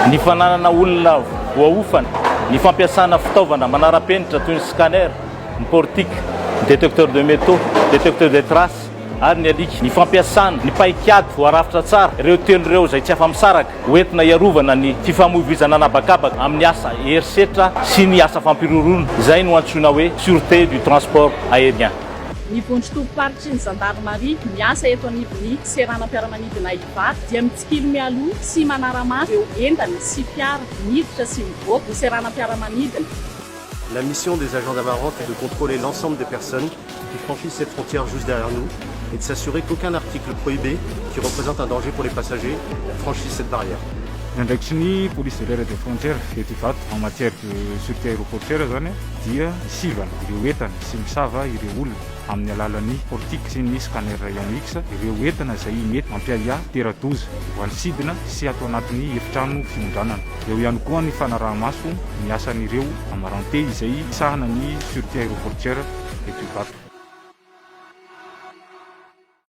Ny fananana olona voaofana, ny fampiasana fitaovana manara-penitra toy ny scanner, ny portique, ny détecteur de métaux, détecteur de traces ary ny alika, ny fampiasana ny paikady voarafitra tsara, ireo telo ireo izay tsy afa-misaraka ho entina hiarovana ny fifamoivoizana an'habakabaka amin'ny asa herisetra sy ny asa fampiroroana, izay no antsoina hoe sûreté du transport aérien. Ny vondron-tobim-paritry ny zandarimaria miasa eto anivon'ny seranam-piaramanidina Ivato dia mitsikilo mialoha sy manara-maso ireo entana sy fiara miditra sy mivoaka ny seranam-piaramanidina. La mission des agents d'Amarante est de contrôler l'ensemble des personnes qui franchissent cette frontière juste derrière nous et de s'assurer qu'aucun article prohibé qui représente un danger pour les passagers franchisse cette barrière. Ny andraikitry ny Police de l'air et des frontières eto Ivato en matière de sûreté aéroportuaire zany dia misivana ireo entana sy misava ireo olona amin'ny alalan'ny portique sy ny scanner rayon X ireo entana izay mety mampiahiahy hitera-doza ho an'ny sidina sy ato anatin'ny efitrano fiondranana. Eo ihany koa ny fanaraha-maso ny asan'ireo Amarante izay misahana ny sûreté aéroportuaire eto Ivato.